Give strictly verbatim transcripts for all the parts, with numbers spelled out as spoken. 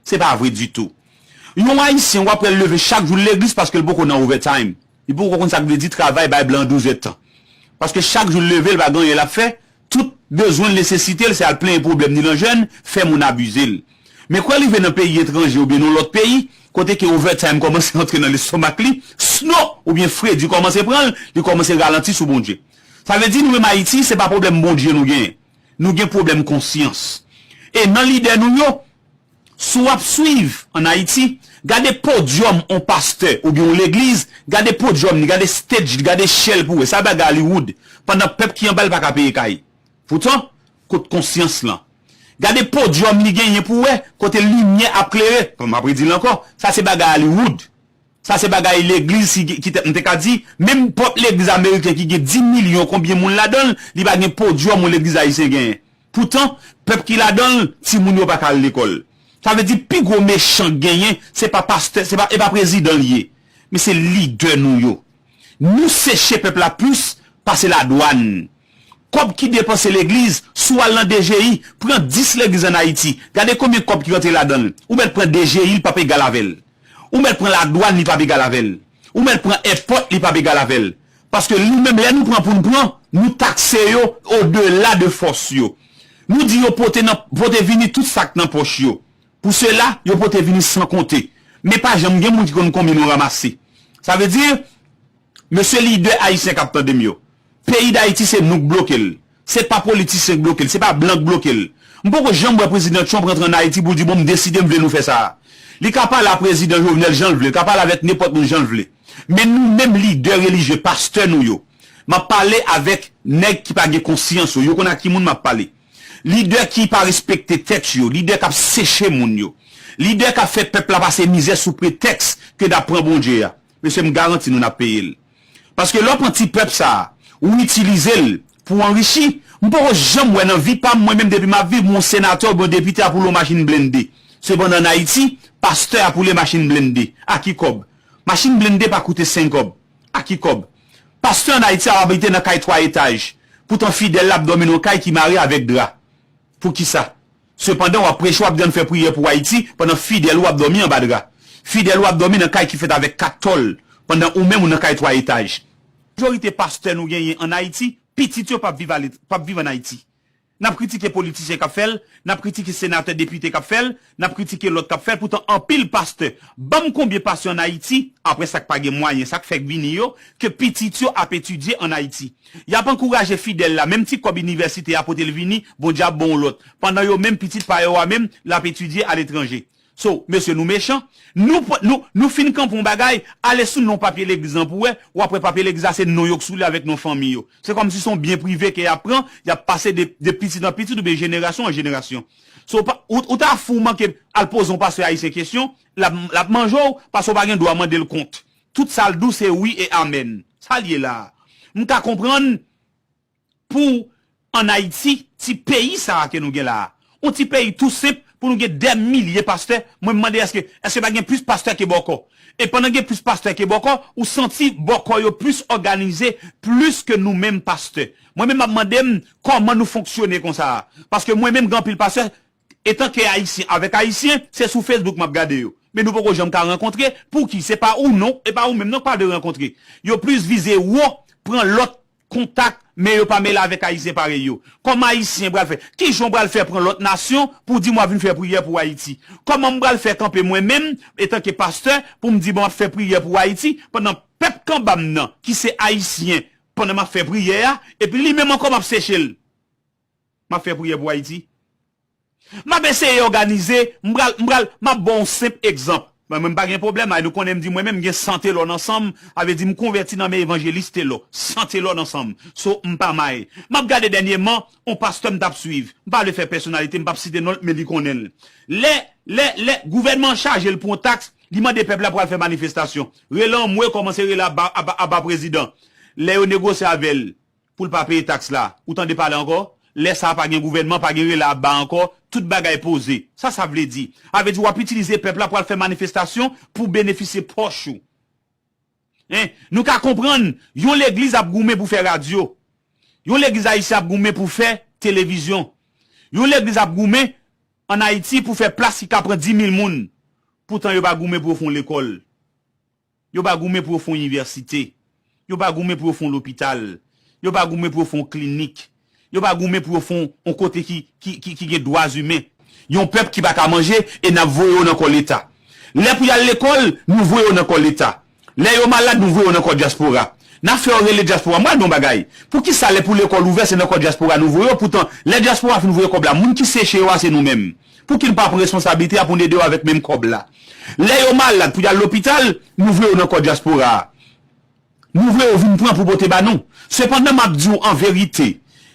Se pa vre ditou. Yon Ayisyen, w ap wè l leve chak jou l legliz paske l poko nan overtime. Li poko konn sa k vle di travay bay blan douz èdtan. Paske chak jou l leve, l pa gen anyen l ap fè, tout bezwen l, nesesite l, se al plenyen pwoblèm ni nan jèn, fè moun abize l. Men kwè rive nan peyi etranje oubyen nan lòt peyi, kote ke overtime kòmanse antre nan lestomak li, sno oubyen fredi kòmanse pran l, li kòmanse ralanti sou Bondye. Sa vle di nou menm Ayiti, se pa pwoblèm Bondye nou genyen. Nou gen pwoblèm konsyans. E nan lidè nou yo, si w ap swiv ann Ayiti, gade podyòm on pastè oubyen on legliz, gade podyòm li, gade stage li, gade chè l pou w wè. Sa bagay Hollywood. Pandan pèp ki anba l pa ka peye kay. Poutan, kot konsyans lan? Gade podyòm li genyen pou w wè, kote limyè ap klere. M ap redi l ankò, sa se bagay Hollywood. Sa se bagay legliz ki, ki te, m te ka di, menm pwòp legliz ameriken ki gen dis milyon konbyen moun ladan l, li pa gen podyòm yon legliz ayisyen genyen. Poutan, pèp ki ladan l, timoun yo pa ka al lekòl. Sa vle di pi gwo mechan k genyen, se pa pastè, se pa, e pa prezidan l ye. Men se lidè nou yo. Nou seche pèp la plis pase ladwàn. Kòb ki depanse legliz, si w al nan D G I, pran dis legliz ann Ayiti, gade konbyen kòb ki rantre ladan l. Ou mèt pran D G I, l p ap egal avè l. Ou mèt pran ladwàn, li p ap egal avè l. Ou mèt pran èpòt, li p ap egal avè l. Paske nou menm, lè nou pran pou n pran, nou takse yo odela de fòs yo. Nou di yo pote nan, pote vini tout sa k nan pòch yo. Pou sela, yo pote vini san konte. Men pa janm gen moun ki konn konbyen nou ranmase. Sa vle di, mesye lidè ayisyen k ap tande m yo, peyi Dayiti se nou k bloke l. Se pa politisyen k bloke l, se pa blan k bloke l. M poko janm wè prezidan Trump rantre ann Ayiti pou l di, bon, m deside m vle nou fè sa a. Li ka pale a prezidan Jovenel jan l vle, li ka pale avèk nenpòt moun jan l vle. Men nou menm lidè relijye, pastè nou yo, m ap pale avèk nèg ki pa gen konsyans yo, yo konn ak ki moun m ap pale. Lidè ki pa respekte tèt yo, lidè k ap seche moun yo, lidè k ap fè pèp la pase mizè sou pretèks ke n ap pran Bondye a. Mesye, m garanti nou n ap peye l. Paske lè w pran ti pèp sa a, ou itilize l pou w anrichi, m poko janm wè nan vi pa m, mwen menm depi m ap viv, yon senatè oubyen yon depite ap woule yon machin blende. Sepandan ann Ayiti, pastè ap woule machin blende. A ki kòb? Machin blende pa koute senk kòb. A ki kòb? Pastè ann Ayiti ap abite nan kay twa etaj. Poutan fidèl la ap dòmi nan yon kay ki mare avèk dra. Poukisa? Sepandan, w ap preche, w ap di ann fè priyè pou Ayiti, pandan fidèl ou ap dòmi anba dra. Fidèl ou ap dòmi nan kay ki fèt avèk kat tòl, pandan ou menm ou nan kay twa etaj. Majorite pastè nou genyen ann Ayiti, pitit yo p ap viv alet-, p ap viv ann Ayiti. N ap kritike politisyen k ap fè l, n ap kritike senatè, depite k ap fè l, n ap kritike lòt k ap fè l, poutan anpil pastè, ban m konbyen pastè ann Ayiti, apre sa k pa gen mwayen, sa k fèk vini yo, ke pitit yo ap etidye ann Ayiti. Y ap ankouraje fidèl la, menm ti kòb inivèsite a pote l vini, Bondye ap ba w lòt. Pandan yo menm pitit pa yo a menm, l ap etidye aletranje. So, mesye, nou mechan. Nou, p- nou, nou fin kanpe yon bagay, ale sou non papye legliz lan pou wè, w ap wè papye legliz la se non yo k sou li avèk non fanmi yo. Se kòmsi se yon byen prive ke y ap pran, y ap pase de, de pitit an pitit oubyen jenerasyon an jenerasyon. So, w pa- ou, ou ta fou manke al poze yon pastè ayisyen kesyon, l ap, l ap manje w, paske w pa gen dwa mande l kont. Tout sa l di w se wi e amèn. Sa l ye la a? M ka konprann pou ann Ayiti, ti peyi sa a ke nou gen la a. Yon ti peyi tou senp pou nou gen dè milye pastè. Mwen m mande èske, èske pa gen plis pastè ke bòkò? E pandan gen plis pastè ke bòkò, ou santi bòkò yo plis òganize plis ke nou menm pastè. Mwen menm m ap mande m kòman nou fonksyone konsa a. Paske mwen menm gen anpil pastè, etanke ayisyen avèk ayisyen, se sou Facebook m ap gade yo. Men nou poko janm ka rankontre. Pouki? Se pa ou non, e pa ou menm non k pa vle rankontre. Yo plis vize wo, pran lòt kontak, men yo pa mele avèk ayisyen parèy yo. Kòman ayisyen pral fè? Kijan w pral fè pran lòt nasyon pou w di m w ap vin fè priyè pou Ayiti? Kòman m pral fè kanpe mwen menm, etanke pastè, pou m di bon m ap fè priyè pou Ayiti, pandan pèp k anba m nan, ki se ayisyen, pandan m ap fè priyè a, epi li menm ankò m ap seche l? M ap fè priyè pou Ayiti. M ap eseye òganize, m pral, m pral, m ap ba w yon senp egzanp. Mwen, mwen, m pa gen pwoblèm, a, nou konnen m di mwen menm, m gen sante lòn ansanm, sa vle di m konvèti nan men evanjelis Telò, sante lòn ansanm. So, m pa may. M ap gade dènyèman, yon pastè m t ap swiv. M pa vle fè pèsonalite, m p ap site non l, men li konnen l. Lè, lè, lè gouvènman an chaje l pou yon taks, li mande pèp la pou al fè manifestasyon. Rele anmwe, kòmanse rele aba, aba, aba prezidan. Lè yo negosye avè l, pou l pa peye taks la. Ou tande pale ankò? Lè sa a pa gen gouvènman, pa gen rele aba ankò, tout bagay poze. Sa sa vle di? Sa vle di w ap itilize pèp la pou al fè manifestasyon pou benefisye pòch ou. Hein? Nou ka konprann, yon legliz ap goumen pou fè radyo. Yon legliz ayisyen ap goumen pou fè televizyon. Yon legliz ap goumen ann Ayiti pou fè plas ki ka pran dis mil moun. Poutan yo pa goumen pou yo fè yon lekòl. Yo pa goumen pou yo fè yon inivèsite. Yo pa goumen pou yo fè yon lopital. Yo pa goumen pou yo fè yon klinik. Yo pa goumen pou yo fè yon, yon kote ki, ki, ki, ki gen dwa imen. Yon pèp ki pa ka manje e n ap voye yo nan kò Leta. Lè pou y al lekòl, nou voye yo nan kò Leta. Lè yo malad, nou voye yo nan kò dyaspora. N ap fè yo rele dyaspora. Mwen, di yon bagay. Poukisa lè pou lekòl ouvè, se nan kò dyaspora nou voye yo? Poutan, lè dyaspora fin voye kòb la, moun ki seche yo a, se nou menm. Pouki n pa pran responsablite a pou n ede yo avèk menm kòb la? Lè yo malad pou y al lopital, nou voye yo nan kò dyaspora a. Nou voye yo vin pran pou pote ba nou. Sepandan, m ap di w an verite,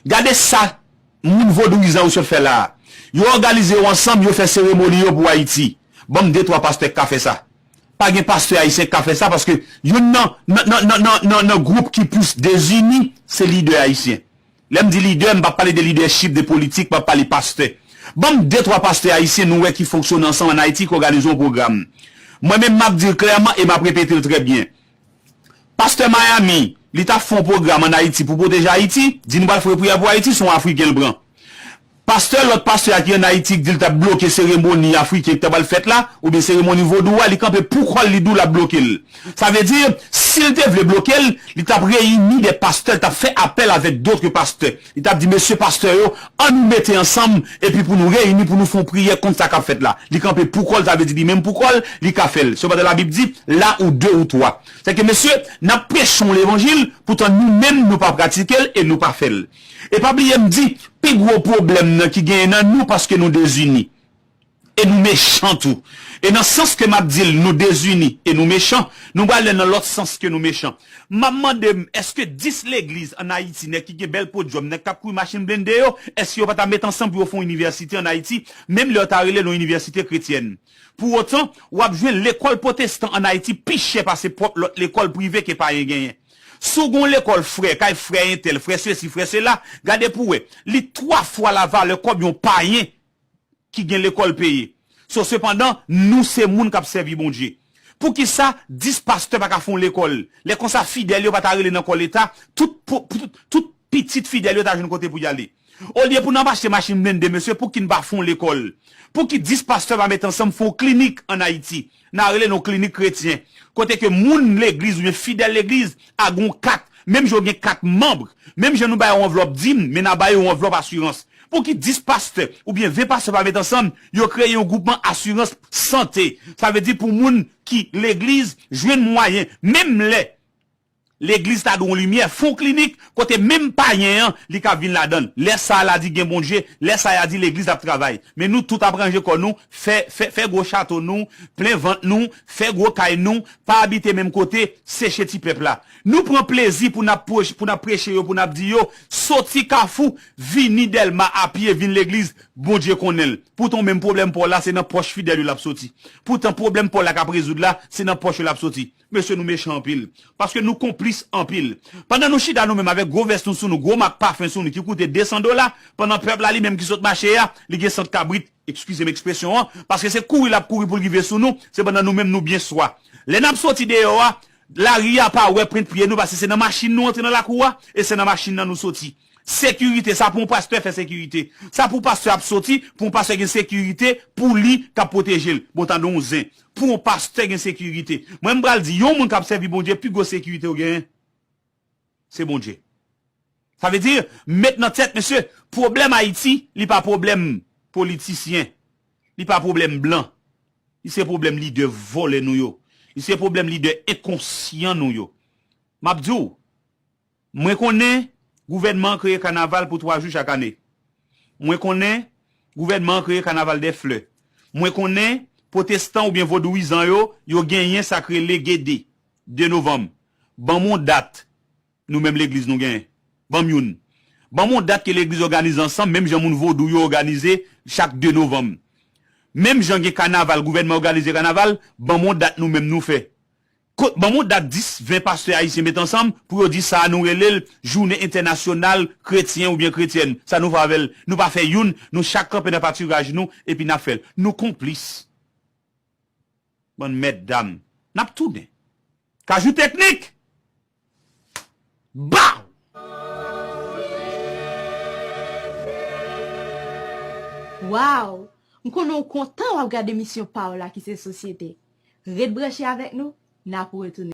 gade sa moun vodouyizan yo sot fè la a. Yo òganize yo ansanm, yo fè seremoni yo pou Ayiti. Ban m de twa pastè k ka fè sa. Pa gen pastè ayisyen k ka fè sa, paske youn nan, nan, nan, nan, nan, nan, nan gwoup ki plis dezini, se lidè ayisyen. Lè m di lidè, m p ap pale de lidèchip, de politik, m ap pale pastè. Ban m de twa pastè ayisyen nou wè ki fonksyone ansanm ann Ayiti, ki òganize yon pwogram. Mwen menm, m ap di l klèman e m ap repete l trè byen. Pastè Miami, li t ap fè yon pwogram ann Ayiti pou pwoteje Ayiti, di nou pral fè priyè pou Ayiti, se yon Afriken l pran. Pastè, lòt pastè a ki ann Ayiti, ki di l t ap bloke seremoni Afriken ki ta pral fèt la, oubyen seremoni vodou a, li kanpe pou kò l, li di w l ap bloke l. Sa vle di, si l te vle bloke l, li t ap reyini de pastè, li t ap fè apèl avèk dòt pastè. Li t ap di, mesye pastè yo, ann nou mete ansanm, epi pou nou reyini, pou nou fè yon priyè kont sa k ap fèt la. Li kanpe pou kò l, sa vle di li menm pou kò l, li ka fè l. Sepandan, Labib di, la ou de ou twa. Sèke, mesye, n ap preche yon levanjil, poutan nou menm, nou pa pratike l e nou pa fè l. E pa bliye m di, pi gwo pwoblèm nan ki genyen nan nou, paske nou dezini. E nou mechan tou. E nan sans ke m ap di l, nou dezini e nou mechan, nou pral nan lòt sans ke nou mechan. M ap mande m, èske dis legliz ann Ayiti, nèg ki gen bèl podyòm, nèg k ap kouri machin blende yo, èske yo pa ta met ansanm pou yo fè yon inivèsite ann Ayiti, menm lè yo ta rele l yon inivèsite kretyèn? Pou otan, w ap jwenn lekòl pwotestan ann Ayiti pi chè pase pwòp lòt lekòl prive ke payen genyen. Si w gen yon lekòl frè, kay frè entèl, frè sesi, frè sela, gade pou w wè, li twa fwa lavalè kòb yon payen ki gen lekòl peye. So, sepandan, nou se moun k ap sèvi Bondye. Poukisa dis pastè pa ka fè yon lekòl? Lè konsa, fidèl yo pa ta rele nan kò Leta, tout, pou, pou, tout, tout pitit fidèl yo ta jwenn kote pou y ale. Olye pou n ap achte machin blende, mesye, pouki n pa fè yon lekòl? Pouki dis pastè pa met ansanm fè yon klinik ann Ayiti? N a rele l yon klinik kretyen. Kote ke moun legliz oubyen fidèl legliz a gen yon kat, menm jan yo gen kat manm, menm jan nou ba yo anvlòp dim, men n a ba yo yon anvlòp asirans. Pouki dis pastè oubyen ven pastè pa met ansanm, yo kreye yon gwoupman asirans sante? Sa vle di pou moun ki legliz jwenn mwayen, menm lè legliz ta dwe yon limyè, fè yon klinik kote menm payen an, li ka vin ladan l. Lè sa a, l a di gen Bondye, lè sa a, y a di legliz ap travay. Men nou tout ap ranje kò nou, fè, fè, fè gwo chato nou, plen vant nou, fè gwo kay nou, pa abite menm kote, seche ti pèp la. Nou pran plezi pou n ap pwoch-, pou n ap preche yo, pou n ap di yo, soti Kafou, vini Dèlma a pye, vin legliz, Bondye konnen l. Poutan menm pwoblèm pa w la, se nan pòch fidèl yo l ap soti. Poutan pwoblèm pa w la k ap rezoud la, se nan pòch yo l ap soti. Mesye, nou mechan anpil. Paske nou konplis anpil. Pandan nou chita nou menm avèk gwo vès nou sou nou, gwo mak pafen sou nou ki koute de san dola, pandan pèp la li menm ki sot mache a, li gen sant kabrit, eskize m ekspresyon an, paske se kouri l ap kouri pou l rive sou nou, sepandan nou menm nou byen swa. Lè n ap soti deyò a, lari a pa wè pwent pye nou, paske se nan machin nou antre nan lakou a, e se nan machin nan nou soti. Sekirite, sa pou yon pastè fè sekirite. Sa pou pastè ap soti, pou yon pastè gen sekirite, pou li k ap pwoteje l. Bon, tande yon zen. Pou yon pastè gen sekirite. Mwen, m pral di, yon moun k ap sèvi Bondye, pi gwo sekirite ou genyen, se Bondye. Sa vle di, met nan tèt, mesye, pwoblèm Ayiti, li pa pwoblèm politisyen. Li pa pwoblèm blan. Li se pwoblèm lidè vòlè nou yo. Li se pwoblèm lidè enkonsyan nou yo. M ap di w, mwen konnen gouvènman an kreye kanaval pou twa jou chak ane. Mwen konnen gouvènman an kreye kanaval dè flè. Mwen konnen pwotestan oubyen vodouyizan yo, yo genyen sa k rele Gede, de novanm. Ban m yon dat nou menm legliz nou genyen. Ban m youn. Ban m yon dat ke legliz òganize ansanm, menm jan moun vodou yo òganize chak de novanm. Menm jan gen kanaval, gouvènman òganize kanaval, ban m yon dat nou menm nou fè. Ko-, ban m yon dat dis, ven pastè ayisyen met ansanm pou yo di sa a nou rele l Jounen Entènasyonal Kretyen oubyen Kretyèn. Sa nou fè avè l? Nou pa fè youn, nou chak kanpe nan patiraj nou epi n ap fè l. Nou konplis. Bann mètdam. N ap tounen. Kajou Teknik! Baw! Waw! M konnen w kontan w ap gade emisyon pa w la ki se Sosyete. Ret branche avèk nou, n ap retounen.